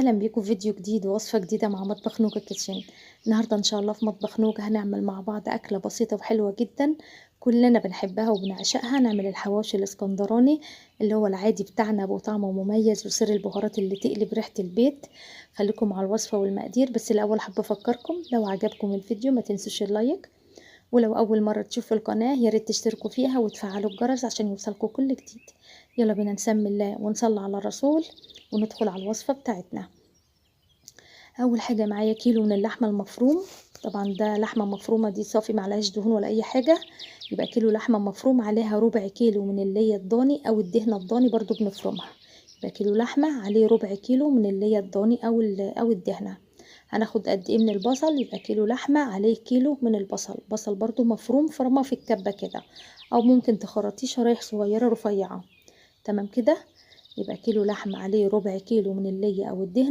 اهلا بيكم في فيديو جديد ووصفه جديدة مع مطبخ نوجا kitchen. النهارده ان شاء الله في مطبخ نوجا هنعمل مع بعض اكله بسيطة وحلوه جدا كلنا بنحبها وبنعشقها. نعمل الحواوشي الاسكندراني اللي هو العادي بتاعنا وطعمه مميز وسر البهارات اللي تقلب ريحه البيت. خليكم مع الوصفة والمقادير، بس الاول حابة افكركم لو عجبكم الفيديو ما تنسوش ال like، ولو اول مرة تشوفوا القناة يا ريت تشتركوا فيها وتفعلوا الجرس عشان يوصلكم كل جديد. يلا بينا نسمي الله ونصلي على الرسول وندخل على الوصفة بتاعتنا. اول حاجة معايا كيلو من اللحمة المفروم، طبعا ده لحمه مفرومه دي صافي معلهاش دهون ولا اي حاجة، يبقى كيلو لحمه مفروم عليها ربع كيلو من اللي الضاني او الدهنه الضاني برضو بنفرمها. يبقى كيلو لحمه عليه ربع كيلو من اللي الضاني او الدهنه. هناخد قد ايه من البصل؟ يبقى كيلو لحمه عليه كيلو من البصل، بصل برضو مفروم فرماه في الكبه كده، او ممكن تخرطيه شرايح صغيرة رفيعة. تمام كده، يبقى كيلو لحمه عليه ربع كيلو من اللي او الدهنه.